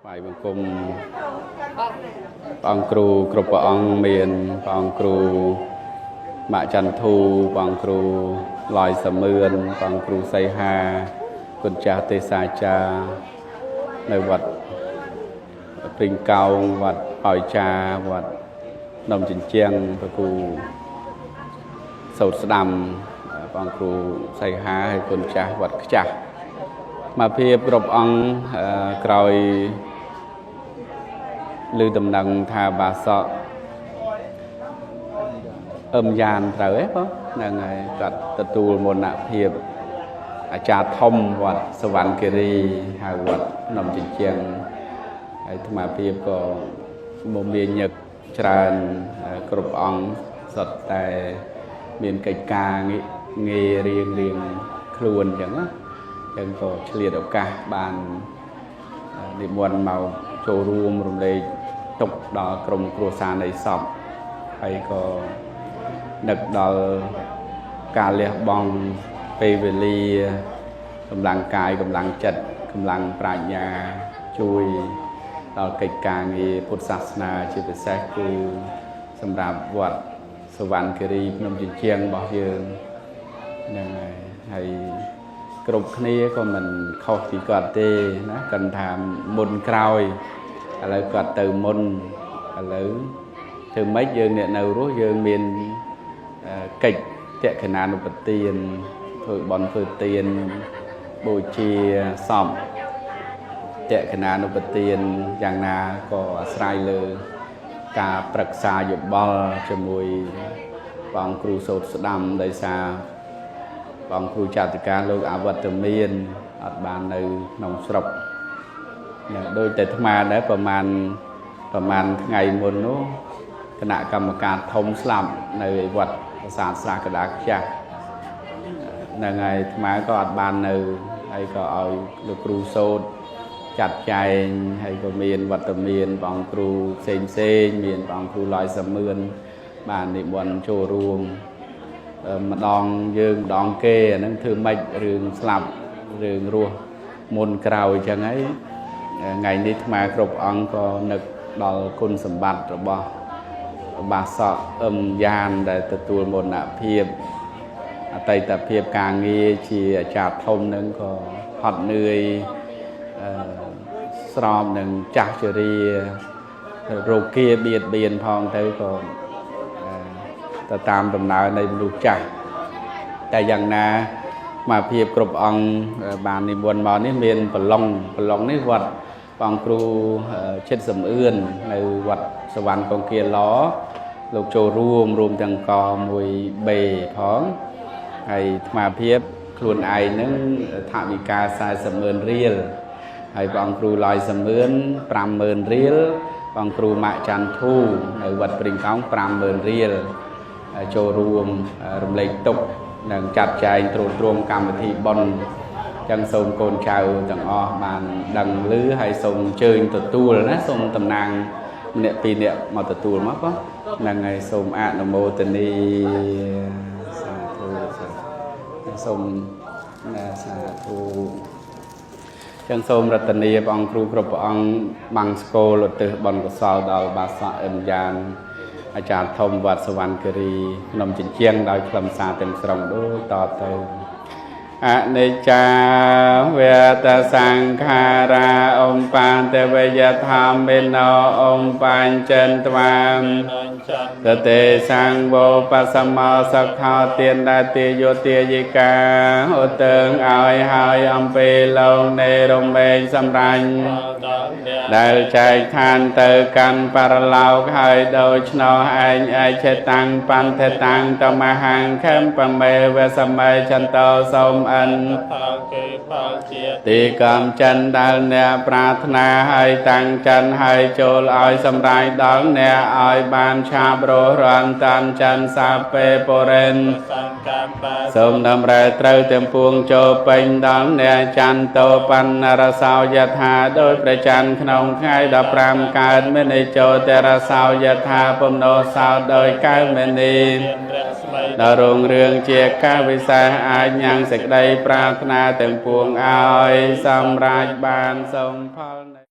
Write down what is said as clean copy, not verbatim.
ថ្វាយបង្គំព្រះអង្គគ្រូគ្រប់ព្រះអង្គមានព្រះអង្គគ្រូម៉ាក់ចន្ទធូព្រះអង្គគ្រូឡយសមឿនព្រះអង្គគ្រូសីហាគុណចាស់ទេសាចារ្យនៅវត្តព្រីងកោងវត្តអោយចាវត្តនំចិញ្ចៀងព្រះគ្រូសោតស្ដាំព្រះអង្គគ្រូសីហាហើយគុណចាស់វត្តខ្ចាស់មកភាពគ្រប់អង្គក្រោយឮដំណឹងថាបាសកអឹមយ៉ានត្រូវទេបងហ្នឹងហើយគាត់ទទួលមរណភាពអាចារ្យធំវត្តសវណ្ណគិរីហៅវត្តភ្នំចិញ្ចៀងហើយអាត្មាភាពក៏មមាញឹកច្រើនគ្រប់អង្គសុទ្ធតែមានកិច្ចការងាររៀងរៀងខ្លួនអញ្ចឹងណាអញ្ចឹងក៏ឆ្លៀតឱកាសបាននិមន្តមកចូលរួមរំលែកទុកដល់ក្រុមគ្រួសារនៃសពហើយក៏នឹកដល់ការលះបង់ពេលវេលាកម្លាំងកាយកម្លាំងចិត្តកម្លាំងប្រាជ្ញាជួយដល់កិច្ចការងារពុទ្ធសាសនាជាពិសេសគឺសម្រាប់វត្តសវណ្ណគិរីភ្នំចិញ្ចៀងរបស់យើងហ្នឹងហើយហើយគ្រប់គ្នាក៏មិនខុសពីគាត់ទេណាគាត់ថាមុនក្រោយឥឡូវគាត់ទៅមុនឥឡូវធ្វើម៉េចយើងអ្នកនៅរស់យើងមានកិច្ចតក្កណានុបទានធ្វើបុណ្យធ្វើទានបូជាសពតក្កណានុបទានយ៉ាងណាក៏អាស្រ័យលើការប្រឹក្សាយោបល់ជាមួយបងគ្រូសូត្រស្ដាំដោយសារបងគ្រូចាតកាលោកអវត្តមានអត់បាននៅក្នុងស្រុកដោយតែអាត្មាដែរប្រមាណថ្ងៃមុននោះគណៈកម្មការធំស្លាប់នៅវត្តប្រាសាទស្រះកដាខ្ចាស់ហ្នឹងហើយអាត្មាក៏អត់បាននៅហើយក៏ឲ្យលោកគ្រូសូត្រចាត់ចែងហើយក៏មានវត្តមានបងគ្រូផ្សេងផ្សេងមានបងគ្រូឡយសមឿនបាននិមន្តចូលរួមម្ដងយើងម្ដងគេអាហ្នឹងធ្វើម៉េចរឿងស្លាប់រឿងរស់មុនក្រោយអញ្ចឹងហើយថ្ងៃនេះអាត្មាគ្រប់អង្គក៏នឹកដល់គុណសម្បត្តិរបស់បាសកអឹមយ៉ានដែលទទួលមរណភាពអតីតភាពការងារជាអាចារ្យធំនឹងក៏ហត់នឿយស្រោមនឹងចាស់ជរារោគាបៀតបៀនផងទៅក៏ទៅតាមដំណើរនៃមនុស្សចាស់តែយ៉ាងណាមកភាពគ្រប់អង្គបាននិមន្តមកនេះមានប្រឡងនេះវត្តបងគ្រូចិត្តសំអឿននៅវត្តសវណ្ណកង្គាឡលោកចូលរួមរួមទាំងក 1B ផងហើយអាត្មាភាពខ្លួនឯងនឹងថវិកា 40,000 រៀលហើយបងគ្រូឡយសមឿន 50,000 រៀលបងគ្រូម៉ាក់ចន្ទធូនៅវត្តព្រីងកោង 50,000 រៀលចូលរួមរំលែកទុកនិងចាត់ចែងទ្រទ្រង់កម្មវិធីបុណ្យចឹងសូមកូនចៅទាំងអស់បានដឹងឮហើយសូមអញ្ជើញទទួលណាសូមតំណាងម្នាក់ពីរនាក់មកទទួលមកបងហ្នឹងហើយសូមអនុមោទនីសាធុសាសូមណាសាធុចឹងសូមរតនាព្រះអង្គគ្រូគ្រប់ព្រះអង្គបាំងស្គលឧទ្ទិសបុណ្យកុសលដល់បាសកអឹមយ៉ានអាចារ្យធំវត្តសវណ្ណគិរីភ្នំចិញ្ចៀងដោយខ្លឹមសារទាំងស្រុងដូចតទៅអនិច្ចាវេតសង្ខារាអមបានតវយធម្មិណោអមបញ្ចិនត្វាមតទេសង្វោបសមោសខោទានដាទាយោទាយិកាឧទើងឲ្យហើយអំពីឡងនៃរមែងសម្រាញ់ដែលចែកឋានទៅកាន់បរលោកហើយដូច្នោះឯងឯឆេតាំងបន្ថេតាំងតមហង្ខេមបមេវសម័យចន្តោសូមអិនទីកំចិនដែលអ្នកប្រាថ្នាហើយតាំងចិនហើយចូលឲ្យសម្រាយដល់អ្នកឲ្យបានឆាបរស់រានតានចិនសាពេបុរិនសូមតម្រេត្រូវទាំងពួងចូលពេញដល់អ្នកចន្ទោបណ្ណរសោយថាដោយព្រះច័ន្ទក្នុងថ្ងៃ15កើតមនីចូលតរសោយថាពំនោសោដោយកៅមនីដល់រុងរឿងជាការវិសេសអាចញ៉ាំងសេចក្តីប្រាថ្នាទាំងពួងឲ្យសម្រេចបានសូមផល